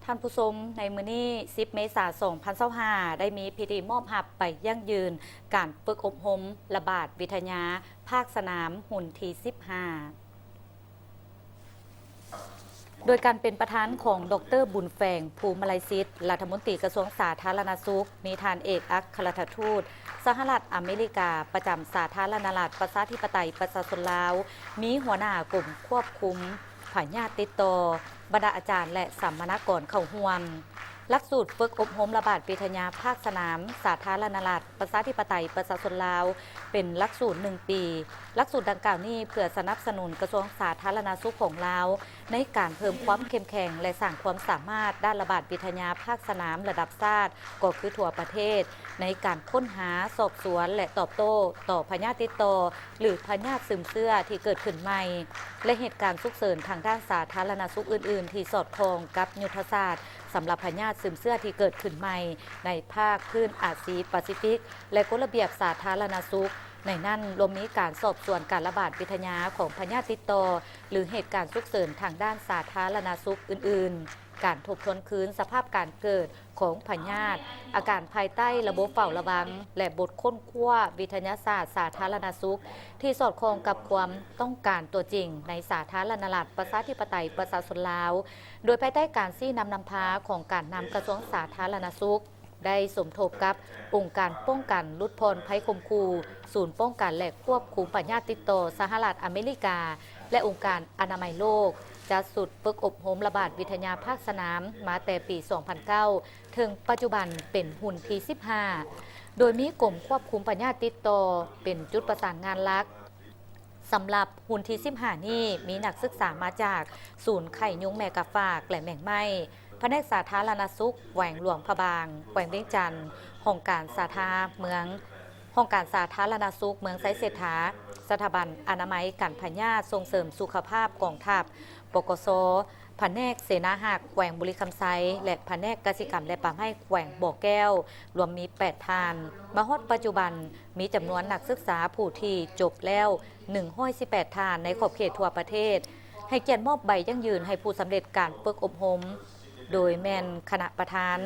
ທ່ານຜູ້ຊົມ, ໃນມື້ນີ້ ສິບ ເມສາ ສອງພັນຊາວຫ້າ ໄດ້ມີພິທີມອບຮັບໃບຢັ້ງຢືນການຝຶກອົບຮົມລະບາດວິທະຍາພາກສະໜາມ ຮຸ່ນທີ ສິບຫ້າ ໂດຍການເປັນປະທານຂອງ ດອກເຕີ ບຸນແຝງ ພູມະໄລສິດ ລັດຖະມົນຕີກະຊວງສາທາລະນະສຸກ, ມີທ່ານເອກອັກຄະລັດຖະທູດສະຫະລັດອາເມລິກາປະຈຳສາທາລະນະລັດປະຊາທິປະໄຕປະຊາຊົນລາວ, ມີຫົວໜ້າກົມຄວບຄຸມພະຍາດຕິດຕໍ່, ບັນດາອາຈານ ແລະ ສຳມະນາກອນເຂົ້າຮ່ວມ. ຫຼັກສູດຝຶກອົບຮົມລະບາດວິທະຍາພາກສະໜາມ ສາທາລະນະລັດ ປະຊາທິປະໄຕ ປະຊາຊົນລາວ ເປັນຫຼັກສູດໜຶ່ງປີ. ຫຼັກສູດດັ່ງກ່າວນີ້ເພື່ອສະໜັບສະໜູນກະຊວງສາທາລະນະສຸກຂອງລາວ ໃນການເພີ່ມຄວາມເຂັ້ມແຂງ ແລະ ສ້າງຄວາມສາມາດດ້ານລະບາດວິທະຍາພາກສະໜາມລະດັບຊາດ ກໍຄືທົ່ວປະເທດ ໃນການຄົ້ນຫາ, ສອບສວນ ແລະ ຕອບໂຕ້ຕໍ່ພະຍາດຕິດຕໍ່ ຫຼື ພະຍາດຊືມເຊື້ອທີ່ເກີດຂຶ້ນໃໝ່ ແລະ ເຫດການສຸກເສີນທາງດ້ານສາທາລະນະສຸກອື່ນໆ ທີ່ສອດຄ່ອງກັບຍຸດທະສາດສຳລັບພະຍາດຊືມເຊື້ອທີ່ເກີດຂຶ້ນໃໝ່ ໃນພາກພື້ນອາຊີປາຊີຟິກ ແລະ ກົດລະບຽບສາທາລະນະສຸກ. ໃນນັ້ນລວມມີການສອບສວນການລະບາດວິທະຍາຂອງພະຍາດຕິດຕໍ່ ຫຼື ເຫດການສຸກເສີນທາງດ້ານສາທາລະນະສຸກອື່ນໆ, ການທົບທວນຄືນສະພາບການເກີດຂອງພະຍາດ, ອາການພາຍໃຕ້ລະບົບເຝົ້າລະວັງ ແລະ ບົດຄົ້ນຄວ້າວິທະຍາສາດສາທາລະນະສຸກ ທີ່ສອດຄ່ອງກັບຄວາມຕ້ອງການຕົວຈິງໃນສາທາລະນະລັດປະຊາທິປະໄຕປະຊາຊົນລາວ, ໂດຍພາຍໃຕ້ການຊີ້ນຳນຳພາຂອງການນຳກະຊວງສາທາລະນະສຸກ, ໄດ້ສົມທົບກັບອົງການປ້ອງກັນຫຼຸດຜ່ອນໄພຂົ່ມຂູ່, ສູນປ້ອງກັນ ແລະ ຄວບຄຸມພະຍາດຕິດຕໍ່ສະຫະລັດອາເມລິກາ ແລະ ອົງການອະນາໄມໂລກ ຈັດຊຸດຝຶກອົບຮົມລະບາດວິທະຍາພາກສະໜາມມາແຕ່ປີສອງພັນເກົ້າ ເຖິງປັດຈຸບັນເປັນຮຸ່ນທີສິບຫ້າ ໂດຍມີກົມຄວບຄຸມພະຍາດຕິດຕໍ່ເປັນຈຸດປະສານງານຫຼັກ. ສຳລັບຮຸ່ນທີສິບຫ້ານີ້ ມີນັກສຶກສາມາຈາກສູນໄຂ້ຍຸງແມ່ກາຝາກ ແລະ ແມງໄມ້, ພະແນກສາທາລະນະສຸກແຂວງຫຼວງພະບາງ, ແຂວງວຽງຈັນ, ຫ້ອງການສາທາເມືອງ, ຫ້ອງການສາທາລະນະສຸກເມືອງໄຊເສດຖາ, ສະຖາບັນອະນາໄມກັນພະຍາດສົ່ງເສີມສຸຂະພາບກອງທັບ ປກສ, ພະແນກເສນາຮັກແຂວງບໍລິຄຳໄຊ ແລະ ພະແນກກະສິກຳ ແລະ ປ່າໄມ້ແຂວງບໍ່ແກ້ວ, ລວມມີແປດທ່ານ. ມາຮອດປັດຈຸບັນ ມີຈຳນວນນັກສຶກສາຜູ້ທີ່ຈົບແລ້ວ ໜຶ່ງຮ້ອຍສິບແປດທ່ານໃນຂອບເຂດທົ່ວປະເທດ, ໃຫ້ກຽດມອບໃບຢັ້ງຢືນໃຫ້ຜູ້ສຳເລັດການຝຶກອົບຮົມ, ໂດຍແມ່ນຄະນະປະທານ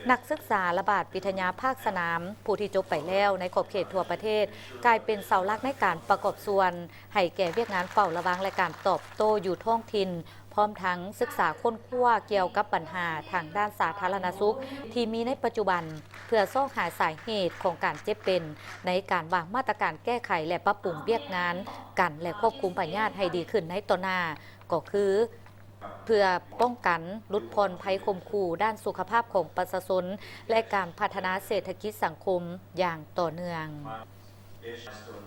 ນັກສຶກສາລະບາດວິທະຍາພາກສະໜາມ ຜູ້ທີ່ຈົບໄປແລ້ວໃນຂອບເຂດທົ່ວປະເທດ ກາຍເປັນເສົາຫຼັກໃນການປະກອບສ່ວນໃຫ້ແກ່ວຽກງານເຝົ້າລະວັງ ແລະ ການຕອບໂຕ້ຢູ່ທ້ອງຖິ່ນ, ພ້ອມທັງສຶກສາຄົ້ນຄວ້າກ່ຽວກັບບັນຫາທາງດ້ານສາທາລະນະສຸກທີ່ມີໃນປັດຈຸບັນ ເພື່ອຊອກຫາສາເຫດຂອງການເຈັບເປັນ, ໃນການວາງມາດຕະການແກ້ໄຂ ແລະ ປັບປຸງວຽກງານກັນ ແລະ ຄວບຄຸມພະຍາດໃຫ້ດີຂຶ້ນໃນຕໍ່ໜ້າ, ກໍຄືເພື່ອປ້ອງກັນຫຼຸດຜ່ອນໄພຂົ່ມຂູ່ດ້ານສຸຂະພາບຂອງປະຊາຊົນ ແລະ ການພັດທະນາເສດຖະກິດສັງຄົມຢ່າງຕໍ່ເນື່ອງ.